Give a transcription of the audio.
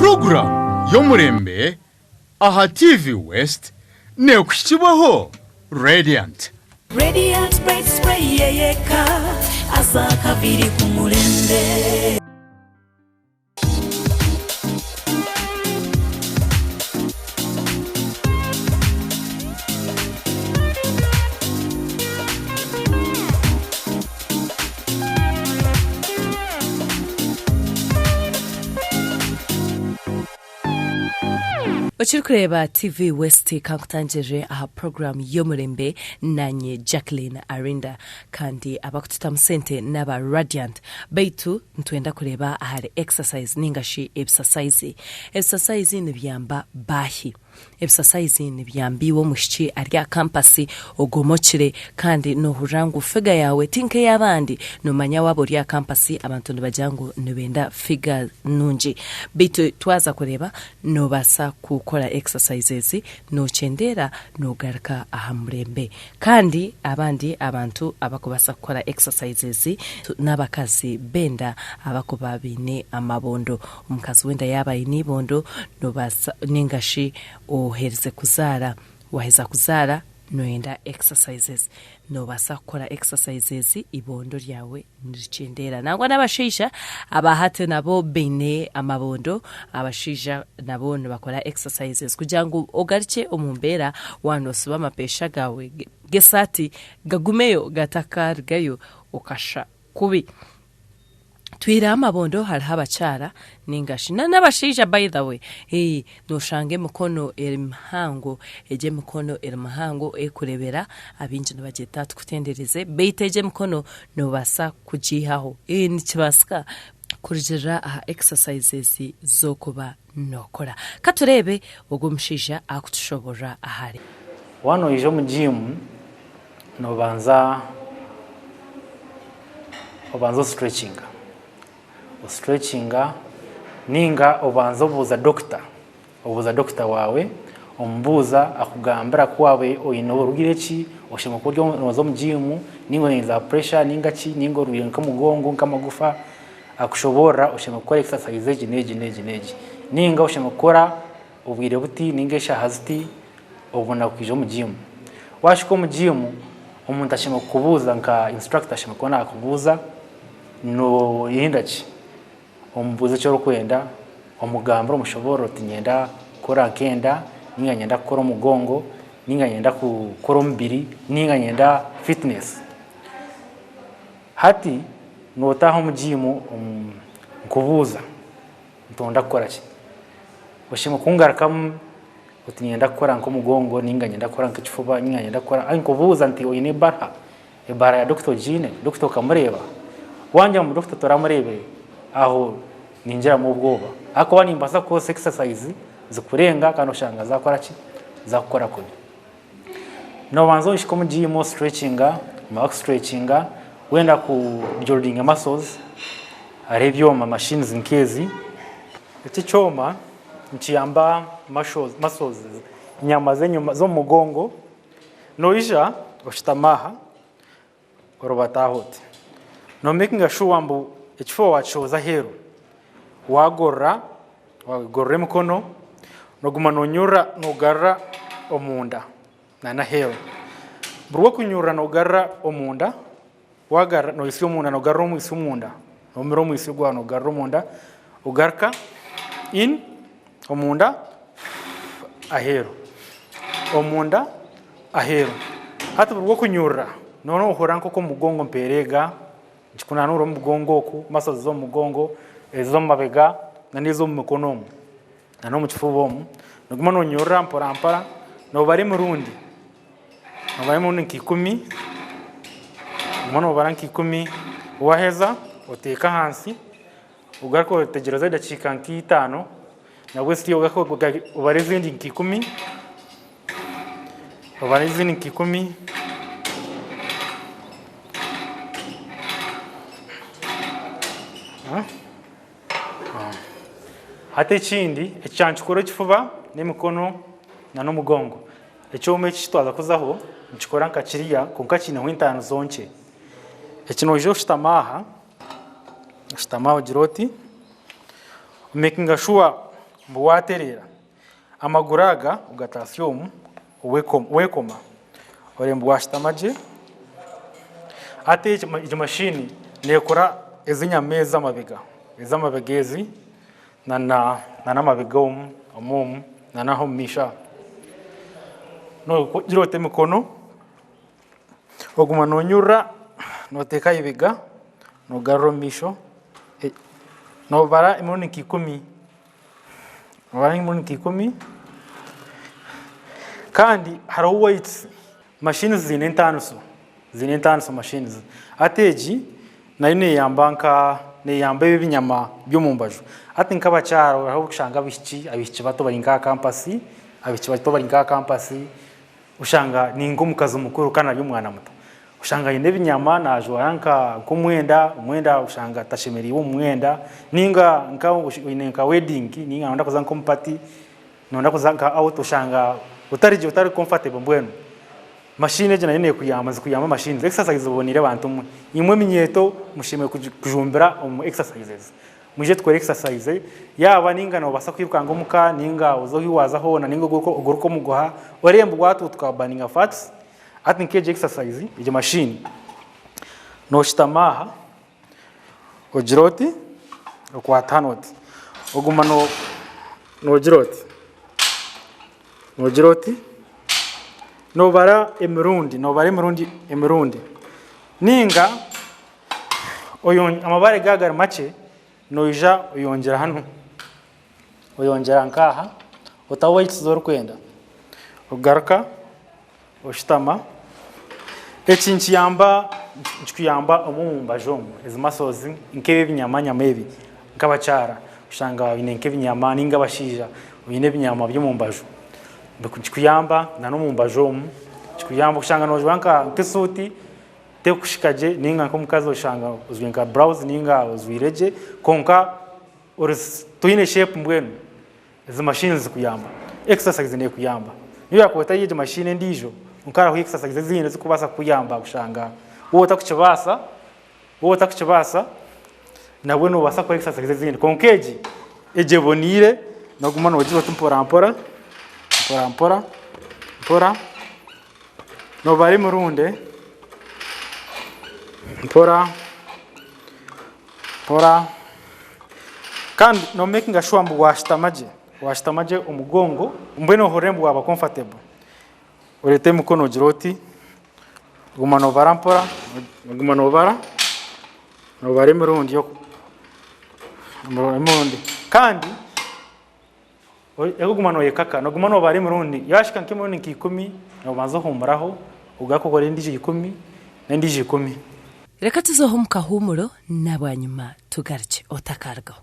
Puroguraamu y'omurembe aha TV West neekuhikibwaho Radiant. Radiant Bright Spray yeyeka aza akaviri ku murembe. Okirikureeba TV West kankutangirire aha puroguraamu y'omurembe nanye Jacqueline Arinda kandi abakututamu sente n'aba Radiant beitu nitwenda kureeba ahari exercise ninga shi ebisasayizi. Ebisasayizi nibiyamba baahi? Ebisasayizi nibyamba iwe omwishiki ari aha kampasi ogomokire kandi noohurira ngu figa yaawe ti nk'ey'abandi. Noomanya waaba ori aha kampasi abantu nibagira ngu nibenda figa nungi. Beitu twaza kureeba noobaasa kukora exercise ezi nookyendeera noogaruka aha murembe. Kandi abandi abantu abarikubaasa kukora exercise ezi n'abakazi b'enda abarikuba baine amabondo. Omukazi w'enda yaaba aine eibondo noobaasa nainga shi oherize kuzaara, waaheza kuzaara nooyenda exercises, noobaasa kukora exercises eibondo ryawe nirikyendeera. Nangwa n'abashaija aba hati nabo baine amabondo, abashaija nabo nibakora exercises kugira ngu ogarukye omu mbeera waaba noosiba amapeesa gaawe g'esaati gagumeyo gatakarugayo okashusha kubi. Twihireho amabondo hariho abakyara ninga shi n'abashaija by the way noshanga emikono eri mihango, egyo emikono eri mihango erikurebera abaingi nibagyeta tukutendereze beitu egyo emikono nobaasa kugiihaho nikibaasika kurugiirira aha exercises z'okuba nokora. Ka tureebe ogu omushaija arikutushoborora ahari. Waaba noija omu jiimu Nobanza obanza ositrekinga, ositrekinga ninga obanza obuuza dokita, obuuza dokita waawe, omubuuza akugambira ku waaba oine oburwaire ki, oshemereire kuba ori nooza omu jiimu ninga oine za puresha ninga ki, ninga orwaire nk'omugongo nk'amagufa, akushoboorora oshemereire kukora ekisasayizi egi n'egi n'egi n'egi, ninga oshemereire kukora obwire buti ninga eshaaha ziti obona kwija omu jiimu. Waahika omu jiimu omuntu ashemereire kukubuuza nka instructor ashemereire kuba naakubuuza nooyenda ki? Omubuuze eki orikwenda, omugambire omushoboorore oti niinyenda kukora nk'enda ninga niinyenda kukora omugongo ninga niinyenda kukora omubiri ninga niinyenda fitness. Hati nootaaha omu jiimu nkubuuza ntonda kukora ki? Oshemereire kungarukamu oti niinyenda kukora nk'omugongo ninga niinyenda kukora nk'ekifuba ninga niinyenda kukora ayi nkubuuza nti oine ebara? Ebara ya dokita ogiine? Dokita okamureeba? Wangira ngu dokita toramureebire aho ningiramu obwoba ahakuba nimbaasa kukukozesa exercise zikurenga kandi oshanga zakora ki? Zakukora kubi. Noobanza ohika omu jiimu ositrekinga, wamara kusitrekinga wenda ku buildinga muscles hariho ebyoma machines nk'ezi. Eki ekyoma nikiyamba muscles enyama z'enyima z'omu mugongo. Noija oshutama aha orubata aha oti. Nomekinga shuwa mbu ekifuba wakishohoza aheeru, wagorora wagorora emikono noguma nonyurura nogarura omunda nana aheeru. Buri oku orikunyurura nogarura omunda, wagarura nohitsya omunda nogarura omwitsyo omunda, nomira omwitsyo gwawe nogugarura omunda, ogaruka in omunda aheeru, omunda aheeru. Hati buri obu orikunyurura nooba noohurira nk'oku omu mugongo nipereega, nikikunanura omu mugongo oku, muscles z'omu mugongo, ez'omu mabega n'ez'omu mikono omu n'omu kifuba omu. Nooguma noonyurura mpora mpora noobara emirundi, noobara emirundi nk'ikumi, oguma noobara nk'ikumi, waaheza oteeka ahansi. Ogaruke otegyereze edakiika nka itaano nabwo still ogaruke obare ezindi nka ikumi, obare ezindi nka ikumi. Hati ekindi ekya nikikora ekifuba n'emikono n'omugongo. Ekyoma eki ekitwaza kuzaho nikikora nka kiriya kwonka kiineho entaaniso nkye. Eki noija oshutama aha. Oshutama ogire oti, omekinga shuwa Mbu waatereera, amaguru aga ogataasya omu, weekoma, oreeba mbu waashutama gye. Hati egi mashini neekora ezi enyama ezi ez'amabega, ez'amabega ezi na n'amabega omu, omu omu na n'aha omu maisho aha. Noogira oti emikono, oguma noonyurura nooteeka aha ibega, noogarura omu maisho, noobara emirundi nk'ikumi, noobara emirundi nk'ikumi kandi hariho weights, machines ziine entaaniso, ziine entaaniso machines. Hati egi nayo neeyamba nka neeyamba ebi ebinyama by'omu mbaju. Hati nk'abakyara hariho obu orikushanga abaishiki, abaishiki bato bari nk'aha kampasi, abaishiki bato bari nk'aha kampasi, Oshanga ni nk'omukazi mukuru kandi ari omwana muto. Oshanga aine ebinyama najwara nka nk'omwenda, omwenda oshanga atashemereirwe omu mwenda, ninga nka oine nka wedding ninga noyenda kuza nk'omu party, noyenda kuza nka out oshanga otari gye otari comfortable mbwenu. Machine egi nayo nekuyamba, nizikuyamba machines. Exercise ziboniire bantu mwe. Imwe eminyeeto mushemereire kujumbira omu exercises. Mwije tukore exercise, yaaba ninga nobaasa kwirukanga omuka ninga oze ahu waaza hoona ninga oguruke omuguha oreebe ngu waatuutuka wa burninga fats. Hati nk'egi exercise, egi machine, noshutama aha ogire oti, okwata hanu oti, oguma nogira oti, nogira oti, nobara emirundi, nobara emirundi emirundi ninga. Amabaare gaaba gari makye, noija oyongyera hanu, oyongyera nk'aha, otaho weights ezi orikwenda, ogaruka oshutama. Eki nikiyamba nikikuyamba omu mbaju omu, ezi muscles nk'ebi ebinyamanyama ebi, nk'abakyara oshanga baine nk'ebinyama ninga abashaija baine ebinyama by'omu mbaju, nikikuyamba n'omu mbaju omu, nikikuyamba kushanga nojwara nk'esuuti. Terikushika gye ninga nk'omukazi oshanga ojwaire nka burawuzi ninga ojwaire gye kwonka toine shepu mbwenu ezi mashini nizikuyamba. Exercise nekuyamba. Nobu yakuba etari egi mashini endiijo kwonka hariho exercise ezindi ezikubaasa kukuyamba kushanga waaba otakukibaasa waaba otakukibaasa nabwo nobaasa kukora exercise ezindi kwonka egi, egi eboniire noguma nogira oti mpora mpora, mpora mpora, mpora. Nobara emirundi mpora mpora kandi no makinga sure ngu washutama gye, washutama gye omugongo mbwenu ohurire ngu waba comfortable. Oreete emikono ogire oti, oguma nobara mpora, oguma nobara, nobara emirundi emirundi kandi. Orikuguma noyekaka, noguma nobara emirundi, yahika nk'emirundi nk'ikumi, nobanza ohuumuraho, ogaruka okore endiijo ikumi, n'endiijo ikumi. Reka tuzeho omu kahuumuro, na bwanyima tugarukye. Otakarugaho.